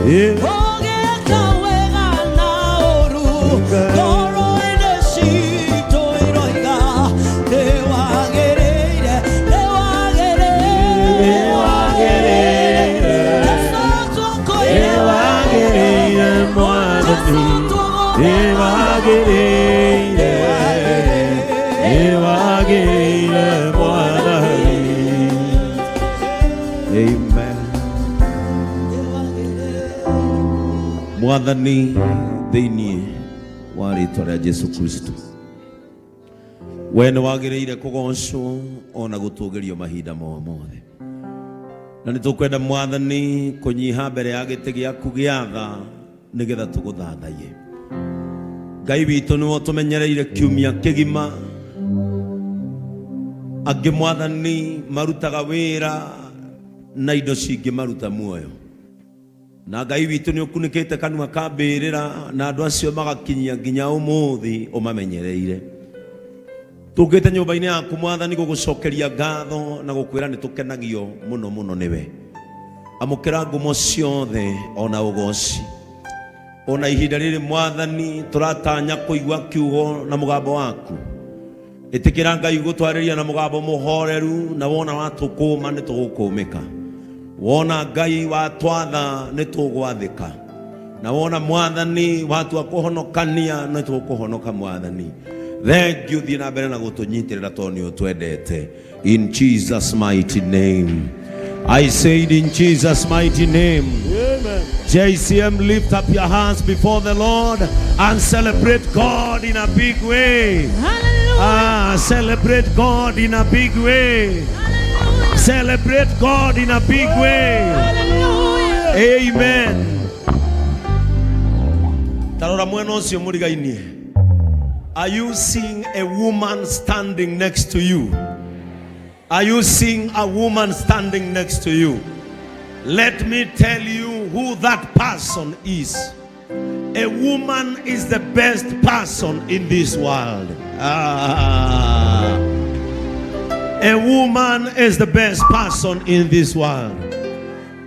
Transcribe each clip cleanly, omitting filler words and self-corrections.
Ũgĩka wega na ũũru, ngoro-inĩ citũ iroiga, nĩwagĩrĩire, nĩwagĩrĩire, nĩwagĩrĩire. Jesũ tũkwĩra Nĩwagĩrĩire Mwathani, nĩwagĩrĩire, nĩwagĩrĩire Mwathani. Amen. Mwathani thĩinĩ wa rĩtwa rĩa Jesu Kristo, we nĩ wagĩrĩire kũgocwo ona gũtũgĩrio mahinda mothe, na nĩ tũkwenda Mwathani kũnyiha mbere ya gĩtĩ gĩaku gĩa tha nĩgetha tũgũthathaiye. Ngai witũ nĩwe ũtũmenyereire kiumia kĩgima. Angĩ Mwathani marutaga wĩra na indo cingĩmaruta muoyo, na Ngai witũ nĩ ũkunĩkĩte kanua ka mbĩrĩra na andũ acio magakinyia nginya ũmũthĩ ũmamenyereire. Tũkĩte nyũmba-inĩ yaku Mwathani gũgũcokeria ngatho na gũkwĩra nĩ tũkenagio mũno mũno nĩwe. Amũkĩra ngumo ciothe ona ũgoci. Ona ihinda rĩrĩ Mwathani tũratanya kũigua kiugo na mũgambo waku. Ĩtĩkĩra Ngai gũtwarĩria na mũgambo mũhoreru, na wona watũkũma nĩ tũgũkũmĩka. Wona Ngai watwatha nĩ tũgwathĩka. Na wona Mwathani watua kũhonokania nĩ tũkũhonoka Mwathani. Thengiũ, thiĩ na mbere na gũtũnyitĩrĩra tondũ nĩ ũtwendete. In Jesus mighty name. I said in Jesus mighty name. Amen. JCM, lift up your hands before the Lord and celebrate God in a big way. Hallelujah. Ah, celebrate God in a big way. Hallelujah. Celebrate God in a big way. Hallelujah. Amen. Tarora mwena ũcio mũrigainie. Are you seeing a woman standing next to you? Are you seeing a woman standing next to you? Let me tell you who that person is. A woman is the best person in this world. Ah. A woman is the best person in this world.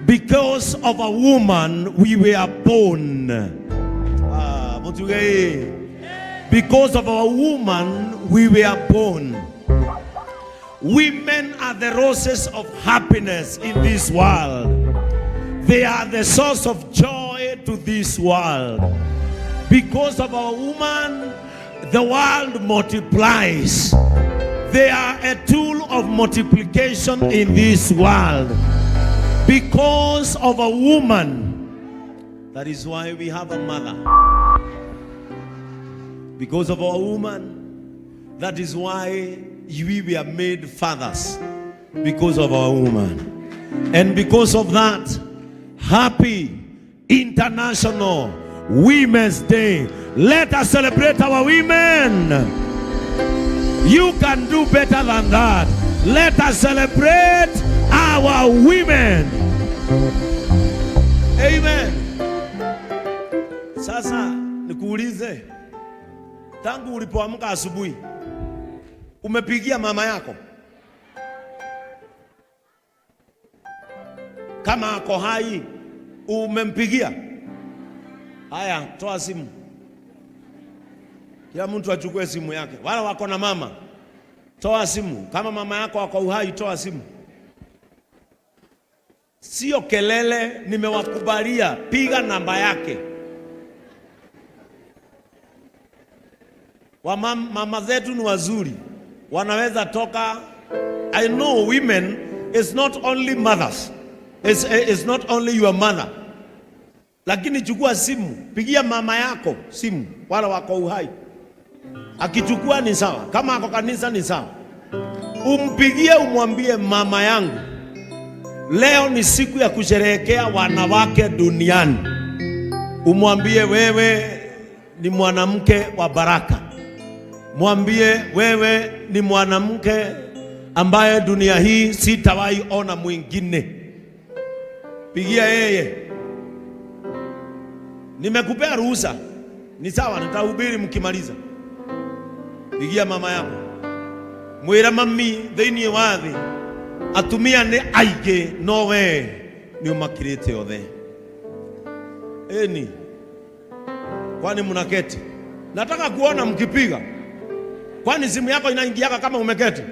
Because of a woman, we were born. Ah, mutuge. Because of a woman, we were born. Women are the roses of happiness in this world. They are the source of joy to this world. Because of our woman, the world multiplies. They are a tool of multiplication in this world. Because of a woman, that is why we have a mother. Because of our woman, that is why we were made fathers. Because of our woman. And because of that, happy International Women's Day. Let us celebrate our women. You can do better than that. Let us celebrate our women. Amen. Sasa nikuulize, tangu ulipoamka asubuhi umepigia mama yako kama ako hai? Umempigia? Haya, toa simu, kila mtu achukue simu yake. Wala wako na mama, toa simu. Kama mama yako ako uhai, toa simu. Sio kelele, nimewakubalia, piga namba yake. Wamama, mama zetu ni wazuri, wanaweza toka. I know women is not only mothers. It's not only your mother. Lakini chukua simu, pigia mama yako simu, wala wako uhai. Akichukua ni sawa, kama ako kanisa ni sawa. Umpigie umwambie, mama yangu, leo ni siku ya kusherehekea wanawake duniani. Umwambie wewe ni mwanamke wa baraka. Mwambie wewe ni mwanamke ambaye dunia hii sitawahi ona mwingine. Pigia yeye, nimekupea ruhusa, ni sawa, nitahubiri mkimaliza. Pigia mama yako, mwĩre mami, thĩinĩ wa thĩ atumia nĩ aingĩ no we nĩ ũmakĩrĩte othe. Eni, kwani mnaketi? Nataka kuona mkipiga. Kwani simu yako inaingiaka kama umeketi?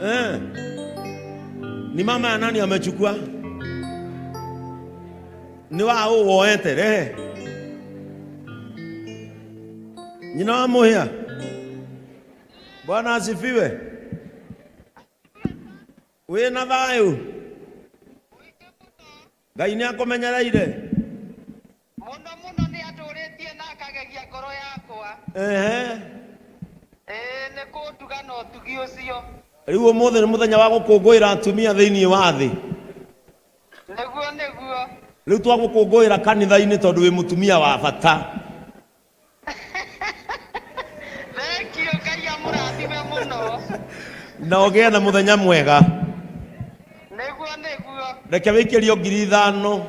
Eh. Ni mama ya nani amechukua? Ni wa woete rehe. Nyina wa Muhia. Bwana asifiwe. Wĩna thayũ? Ngai nĩ akũmenyereire. Mũno mũno nĩ atũrĩtie na akagegia ngoro yakwa. Ehe. Ĩĩ nĩ kũnduga na ũtugi ũcio. Rĩu ũmũthĩ nĩ mũthenya wa gũkũngũĩra atumia thĩinĩ wa thĩ. Nĩguo nĩguo. Rĩu twagũkũngũĩra kanitha-inĩ tondũ wĩ mũtumia wa bata. Thank you, Ngai amũrathime mũno. Na ũgĩe na mũthenya mwega. Nĩguo nĩguo. Reke wĩikĩrio 5,000.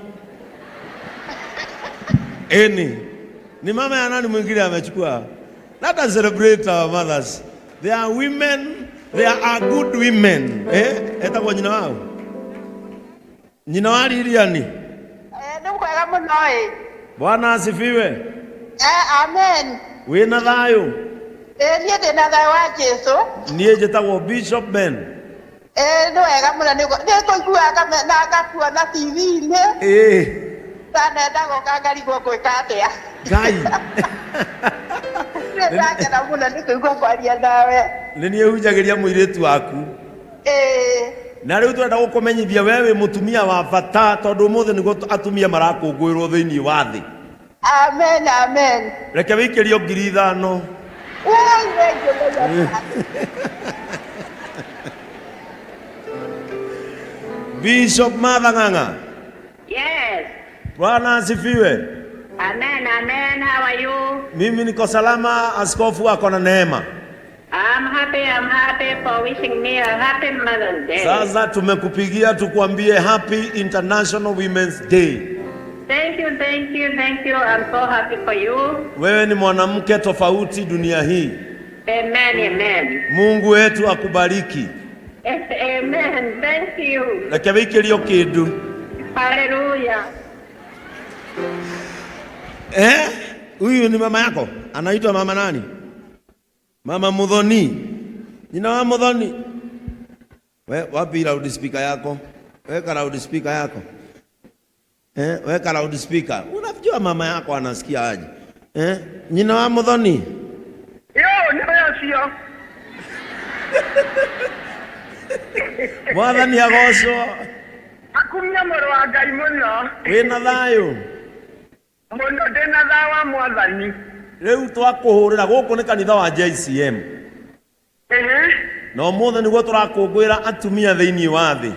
Eni. Ni mama ya nani mwingine amechukua? Let us celebrate our mothers. They are women, they are good women. Eh? Etagwo nyina wao. Nyina wa Lilian. Nĩ mwega mũno ĩ. Bwana asifiwe. Amen. Wĩna thayũ? Niĩ ndĩ na thayũ wa Jesũ. Niĩ njĩtagwo Bishop Ben. Nĩ wega mũno nĩ kũiguaga na ngakuona TV-inĩ. Ndanenda gũka ngarigwo ngwĩka atĩa. Ngai. Nĩ ndakena mũno nĩ kũigua kwaria nawe. Nĩ niĩ hunjagĩria mũirĩtu waku. Na rĩu tũrenda gũkũmenyithia we wĩ mũtumia wa bata tondũ ũmũthĩ nĩguo atumia marakũngũĩrwo thĩinĩ wa thĩ. Amen, amen. Reke wĩikĩrio 5,000. Woi, thank you mũno. Bishop Martha Ng'ang'a. Yes. Bwana asifiwe. Amen, amen. How are you? Mimi niko salama, askofu ako na neema. I'm happy for wishing me a happy Mother's Day. Sasa tumekupigia tukuambie Happy International Women's Day. Thank you, thank you, thank you. I'm so happy for you. Wewe ni mwanamke tofauti dunia hii. Amen, amen. Mungu wetu akubariki. Amen. Thank you. Reke wĩikĩrio kĩndũ. Hallelujah. Eh? Huyu ni mama yako? Anaitwa mama nani? Mama Muthoni. Nyina wa Muthoni. We, wapi loudspeaker yako? Weka loudspeaker yako. Eh, weka loudspeaker. Unajua mama yako anasikia aje? Eh? Nyina wa Muthoni. Yo, nĩ ũcio. Mwathani agocwo. Akumia mũrũ wa Ngai mũno. Wĩna thayũ. Mũno ndĩna thayũ wa Mwathani. Rĩu twakũhũrĩra gũkũ nĩ kanitha wa JCM. Ĩhĩ. Na ũmũthĩ nĩguo tũrakũngũĩra atumia thĩinĩ wa thĩ.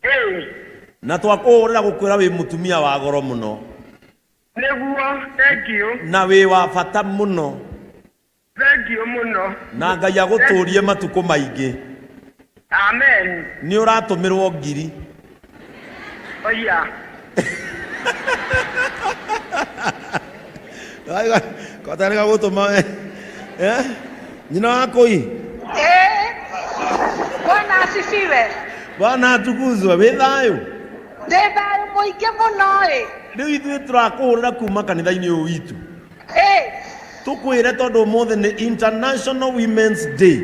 Ĩĩ. Na twakũhũrĩra gũkwĩra wĩ mũtumia wa goro mũno. Nĩguo, thank you. Na wĩ wa bata mũno. Thank you mũno. Na Ngai agũtũrie matukũ maingĩ. Amen. Nĩ ũratũmĩrwo ngiri. Oya. Kotarĩga gũtũma eh? Nyina wa kũi. Bwana asifiwe. Bwana atukuzwe. Wĩ thayũ? Ndĩ thayũ mũingĩ mũno ĩ. Rĩu ithuĩ tũrakũhũrĩra kuma kanitha-inĩ ũyũ witũ. Tũkwĩre tondũ ũmũthĩ nĩ International Women's Day.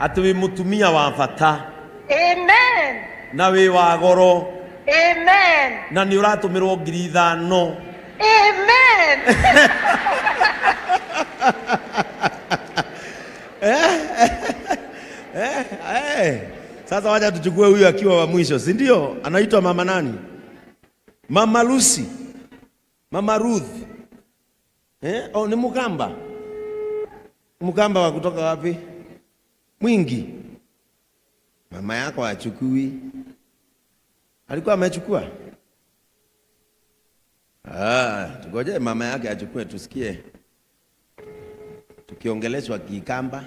Atĩ wĩ mũtumia wa bata. Amen. Na wĩ wa goro. Amen. Na nĩ ũratũmĩrwo 5,000. Amen. Sasa wacha tuchukue huyu akiwa wa mwisho, si ndio? Anaitwa mama nani? Mama Lucy. Mama Ruth. Eh? Oh, ni Mukamba. Mukamba wa kutoka wapi? Mwingi. Mama yako achukui. Alikuwa amechukua? Ah, tugoje mama yake achukue tusikie. Tukiongeleshwa Kikamba.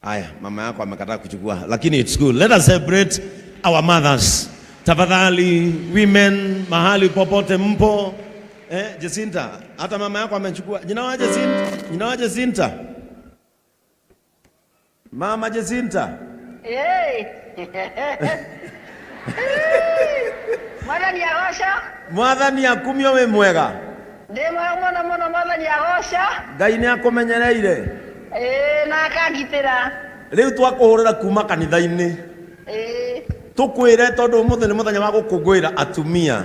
Aya, mama yako amekataa kuchukua, lakini it's good. Let us celebrate our mothers. Tafadhali women, mahali popote mpo. Jacinta, hata mama yako amechukua. Jina wa Jacinta? Jina wa Jacinta? Mama Jacinta. Ĩĩ. Mwathani agoco. Mwathani akumio wĩ mwega. Ndĩ mwega mũno mũno mwathani agoco. Ngai nĩ akũmenyereire. Ĩĩ na akangitĩra. Rĩu twakũhũrĩra kuma kanitha-inĩ. Ĩĩ. Tũkwĩre tondũ ũmũthĩ nĩ mũthenya wa gũkũngũĩra atumia.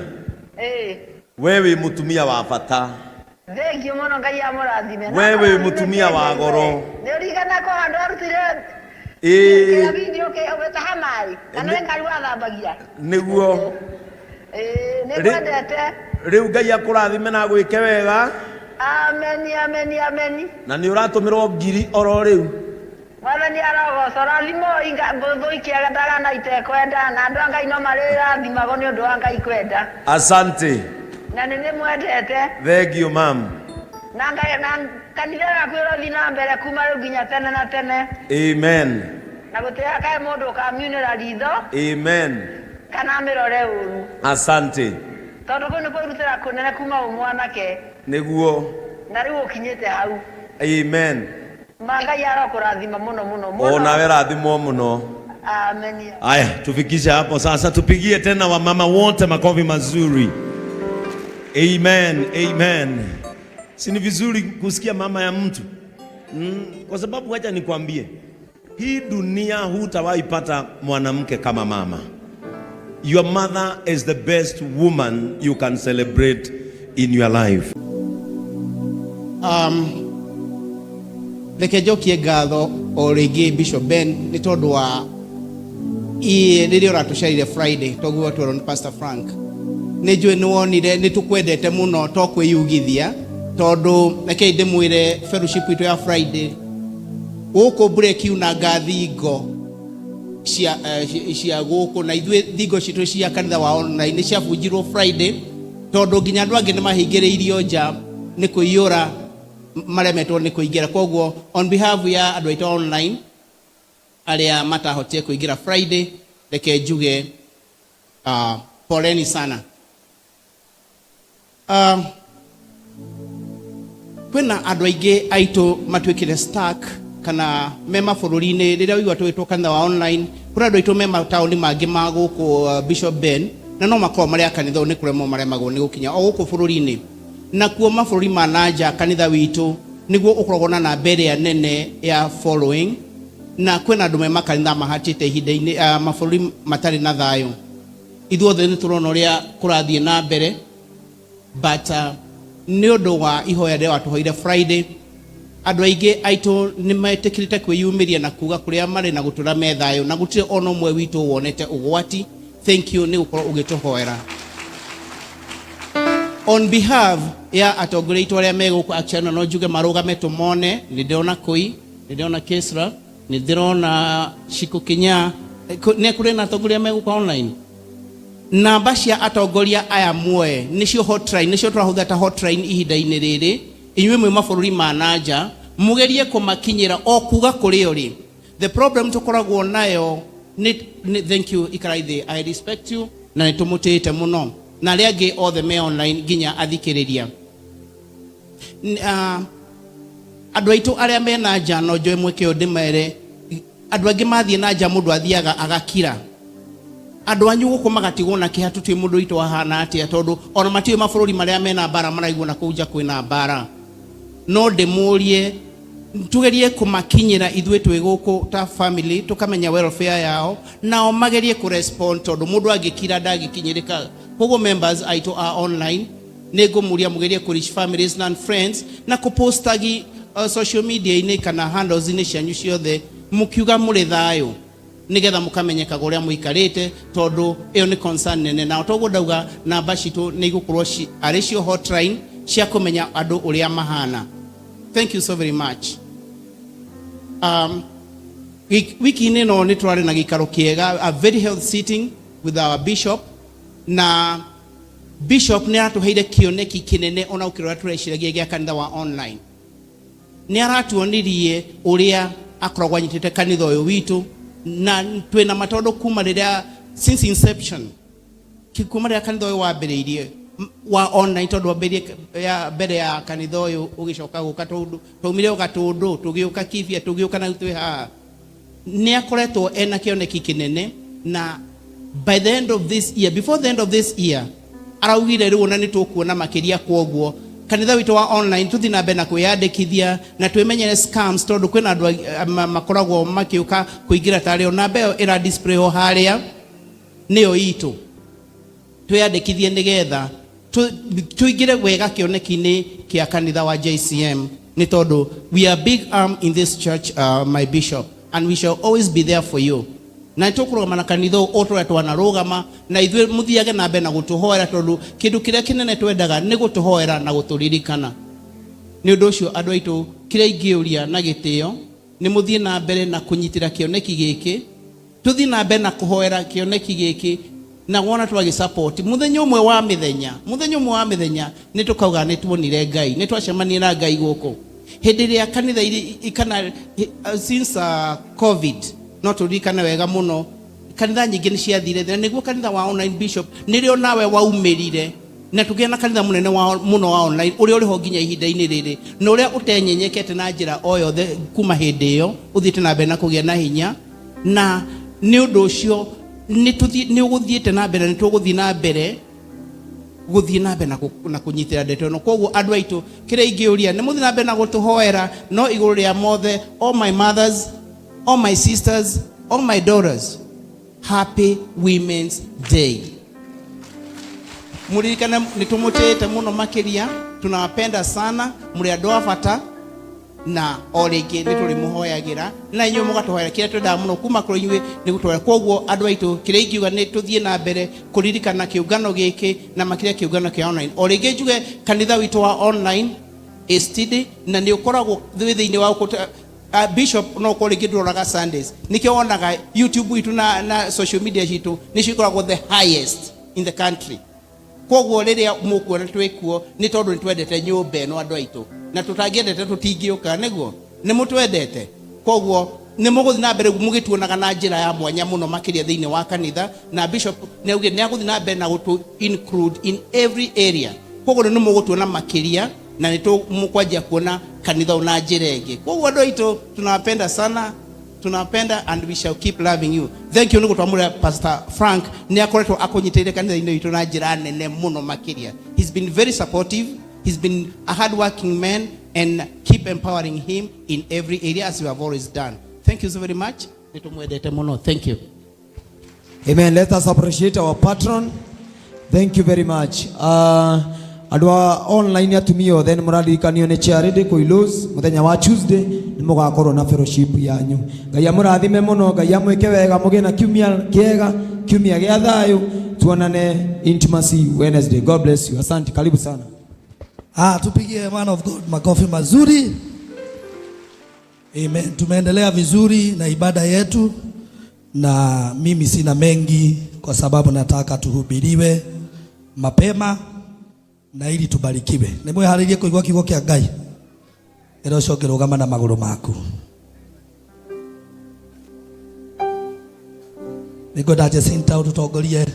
Ĩĩ. We wĩ mũtumia wa bata. Thengiũ mũno Ngai amũrathime. We wĩ mũtumia wa goro. Nĩ ũririkana ko handũ arutire Ĩĩ. kĩrĩa video ũgĩtaha maĩ kana nĩ ngari wathambagia. Nĩguo. Ĩĩ nĩ ngwendete. Rĩu Ngai akũrathime na agwĩke wega. Ameni ameni ameni. Na nĩ ũratũmĩrwo ngiri oro rĩu. Mwathani arogocwo rathimoi thũ ikĩendaga na itekwenda na andũ a Ngai no marĩrathimagwo nĩ ũndũ wa Ngai kwenda. Asante. Na nĩ ndĩmwendete. Thengiũ mam. Na Ngai na kanitha yaku ĩrothiĩ na mbere kuma rĩu nginya tene na tene. Amen. Na gũtirakae mũndũ ũkamiunĩra ritho. Amen. Kana amĩrore ũru. Asante. Tondũ kũu nĩ kwĩrutĩra kũnene kuma wĩ mwanake. Nĩguo. Na rĩu ũkinyĩte hau. Amen. Ma Ngai arokũrathima mũno mũno mũno. O nawe rathimwo mũno. Amen. Aya, tufikishe hapo sasa, tupigie tena wamama wote makofi mazuri. Amen, amen. Si ni vizuri kusikia mama ya mtu kwa sababu wacha nikwambie, hii dunia hutawahi pata mwanamke kama mama. Your mother is the best woman you can celebrate in your life. Reke njokie ngatho o rĩngĩ Bishop Ben nĩ tondũ wa rĩrĩa ũratũcerire Friday toguo twerwo nĩ Pastor Frank. Nĩ njũĩ nĩ wonire nĩ tũkwendete mũno to kwĩyugithia tondũ rekei ndĩmwĩre fellowship itũ ya Friday gũkũ mbura ĩkiunanga thingo cia cia gũkũ na ithuĩ thingo citũ cia kanitha wa online nĩ ciabunjirwo Friday tondũ nginya andũ angĩ nĩ mahingĩrĩirio nja nĩ kũiyũra maremetwo nĩ kũingĩra. Koguo on behalf ya andũ aitũ online arĩa matahotire kũingĩra Friday, reke njuge poleni sana. Kwĩna andũ aingĩ aitũ matuĩkire stuck kana me mabũrũri-inĩ rĩrĩa ũigua tũgĩtwo kanitha wa online, kũrĩ andũ aitũ me mataũni mangĩ ma gũkũ Bishop Ben na no makorwo marĩ a kanitha ũyũ nĩ kũremwo maremagwo nĩ gũkinya o gũkũ bũrũri-inĩ. Nakuo mabũrũri ma nanja kanitha witũ nĩguo ũkoragwo na namba ĩrĩa nene ya following, na kwĩna andũ me makanitha mahatĩte ihinda-inĩ mabũrũri matarĩ na thayũ. Ithuothe nĩ tũrona ũrĩa kũrathiĩ na mbere, but nĩ ũndũ wa ihoya rĩrĩa watũhoire Friday, andũ aingĩ aitũ nĩ metĩkĩrĩte kwĩyumĩria na kuga kũrĩa marĩ na gũtũra me thayũ, na gũtirĩ ona ũmwe witũ wonete ũgwati. Thank you nĩ gũkorwo ũgĩtũhoera. On behalf ya atongoria aitũ arĩa me gũkũ, actually no njuge marũgame tũmone, nĩ ndĩrona Kũi, nĩ ndĩrona Kesra, nĩ ndĩrona Shiko Kinya, nĩ kũrĩ na atongoria me gũkũ online. Namba cia atongoria aya muoe nĩcio hotline, nĩcio tũrahũthĩra ta hotline ihinda-inĩ rĩrĩ. Inyuĩ mwĩ mabũrũri ma nanja mũgerie kũmakinyĩra o kuga kũrĩ o rĩ. The problem tũkoragwo nayo nĩ thank you ikarai thĩ, I respect you na nĩ tũmũtĩĩte mũno, na arĩa angĩ othe me online nginya athikĩrĩria. Andũ aitũ arĩa me na nja no njoe mweke ũyũ ndĩmere, andũ angĩ mathiĩ na nja mũndũ athiaga agakira. Andũ anyu gũkũ magatigwo na kĩeha tũtiũĩ mũndũ witũ ahana atĩa, tondũ ona matiũĩ mabũrũri marĩa mena mbara maraigua na kũu nja kwĩna mbara. No ndĩmũrie tugerie kũmakinyĩra ithuĩ twĩ gũkũ ta family, tũkamenya welfare yao, nao magerie kũrespond tondũ mũndũ angĩkira ndangĩkinyĩrĩka. Koguo members aitũ a online nĩ ngũmũria mũgerie kũ reach families and friends na kũpostagi social media-inĩ kana handles-inĩ cianyu ciothe mũkiuga mũrĩ thayũ, nĩgetha mũkamenyekaga ũrĩa mũikarĩte, tondũ ĩyo nĩ concern nene. Na toguo ndauga namba citũ nĩ igũkorwo arĩ cio hotline cia kũmenya andũ ũrĩa mahana. Thank you so very much. Wiki-inĩ ĩno nĩ tũrarĩ na gĩikaro kĩega, a very healthy sitting with our bishop, na bishop nĩ aratũheire kĩoneki kĩnene ona gũkĩra ũrĩa tũreciragia gĩa kanitha wa online. Nĩ aratuonirie ũrĩa akoragwo anyitĩte kanitha ũyũ witũ, na twĩna matondũ kuma rĩrĩa since inception, kuma rĩrĩa kanitha ũyũ wambĩrĩirie wa online, tondũ wambĩrĩirie ya mbere ya kanitha ũyũ ũgĩcoka gũka, tondũ twaumire o Gatũndũ tũgĩũka Kibia, tũgĩũka na twĩ haha. Nĩ akoretwo ena kĩoneki kĩnene, na by the end of this year, before the end of this year, araugire rĩu ona nĩ tũkuona makĩria. Kwoguo kanitha witũ wa online, tũthiĩ na mbere na kwĩyandĩkithia na twĩmenyere scams, tondũ kwĩna andũ makoragwo makĩũka kũingĩra tarĩ o namba ĩyo ĩra display ho harĩa nĩyo itũ. Twĩyandĩkithie nĩgetha tũingĩre wega kĩoneki-inĩ kĩa kanitha wa JCM, nĩ tondũ we are big arm in this church, my bishop, and we shall always be there for you. Na nĩ tũkũrũgama na kanitha ũyũ o tũrĩa twanarũgama na ithuĩ. Mũthiage na mbere na gũtũhoera, tondũ kĩndũ kĩrĩa kĩnene twendaga nĩ gũtũhoera na gũtũririkana. Nĩ ũndũ ũcio, andũ aitũ, kĩrĩa ingĩũria na gĩtĩo nĩ mũthiĩ na mbere na kũnyitĩra kĩoneki gĩkĩ, tũthiĩ na mbere na kũhoera kĩoneki gĩkĩ, na wona twagĩ support, mũthenya ũmwe wa mĩthenya, mũthenya ũmwe wa mĩthenya, nĩ tũkauga nĩ tuonire Ngai, nĩ twacemania na Ngai gũkũ. Hĩndĩ ĩrĩa kanitha kana since COVID, no tũririkane wega mũno, kanitha nyingĩ nĩ ciathire thĩ, na nĩguo kanitha wa online, bishop, nĩrĩo nawe waumĩrire na tũgĩa na kanitha mũnene wa mũno wa online, ũrĩa ũrĩ ho nginya ihinda-inĩ rĩrĩ, na ũrĩa ũtenyenyekete na njĩra o yothe kuma hĩndĩ ĩyo, ũthiĩte na mbere na kũgĩa na hinya. Na nĩ ũndũ ũcio nĩ ũgũthiĩte na mbere, nĩ tũgũthiĩ na mbere gũthiĩ na mbere na kũnyitĩra ndeto ĩno. Koguo andũ aitũ, kĩrĩa ingĩũria nĩ mũthiĩ na mbere na gũtũhoera. No igũrũ rĩa mothe, all my mothers, all my sisters, all my daughters, happy Women's Day. Mũririkane nĩ tũmũtĩĩte mũno makĩria, tunawapenda sana, mũrĩ andũ a bata, na o rĩngĩ nĩ tũrĩmũhoyagĩra na inyuĩ mũgatũhoera. Kĩrĩa twendaga mũno kuma kũrĩ inyuĩ nĩ gũtũhoera. Koguo andũ aitũ, kĩrĩa ingiuga nĩ tũthiĩ na mbere kũririkana kĩũngano gĩkĩ na makĩria kĩũngano kĩa online. O rĩngĩ njuge kanitha witũ wa online STD na nĩ ũkoragwo wĩ thĩinĩ wa bishop, no ũkorwo rĩngĩ ndũroraga Sundays, nĩkĩo wonaga YouTube itũ na social media citũ nĩcio ikoragwo the highest in the country. Koguo rĩrĩa mũkuona twĩkuo, nĩ tondũ nĩ twendete nyũmba ĩno, andũ aitũ, na tũtangĩendete tũtingĩũka. Nĩguo nĩ mũtwendete, koguo nĩ mũgũthiĩ na mbere mũgĩtuonaga na njĩra ya mwanya mũno makĩria thĩinĩ wa kanitha. Na bishop nĩ augire nĩ agũthiĩ na mbere na gũtũ include in every area, koguo nĩ mũgũtuona makĩria na nĩ tũkwanjia kuona kanitha ũyũ na njĩra ĩngĩ. Koguo andũ aitũ, tunawapenda sana, tunawapenda, and we shall keep loving you. Thank you nĩ gũtwamũrĩra Pastor Frank. Nĩ akoretwo akũnyitĩrĩire kanitha-inĩ witũ na njĩra nene mũno makĩria. He's been very supportive, he's been a hard working man, and keep empowering him in every area as you have always done. Thank you so very much. Nĩ tũmwendete mũno. Thank you. Amen. Let us appreciate our patron. Thank you very much. Andũ a online, atumia othe nĩ mũraririkanio nĩ charity kũilos mũthenya wa Tuesday nĩ mũgakorwo na fellowship yanyu. Ngai amũrathime mũno, Ngai amwĩke wega, mũgĩe na kiumia kĩega, kiumia gĩa thayũ. Tuonane intimacy Wednesday. God bless you. Asante, karibu sana. Ah, tupigie man of God makofi mazuri. Amen. Tumeendelea vizuri na ibada yetu, na mimi sina mengi kwa sababu nataka tuhubiriwe mapema na ili tubarikiwe. Nĩ mwĩharĩirie kũigua kiugo kĩa Ngai? Ĩra ũcio ũngĩ, rũgama na magũrũ maku. Nĩngwenda Jacinta ũtũtongorie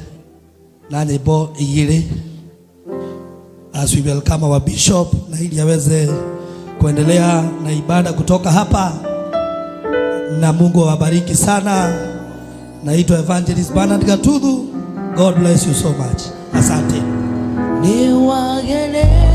na nyĩmbo igĩrĩ as we welcome our bishop na ili aweze kuendelea na ibada kutoka hapa, na Mungu awabariki sana. Naitwa Evangelist Bernard Gatuthu. God bless you so much. Asante. Nĩ wagĩrĩire.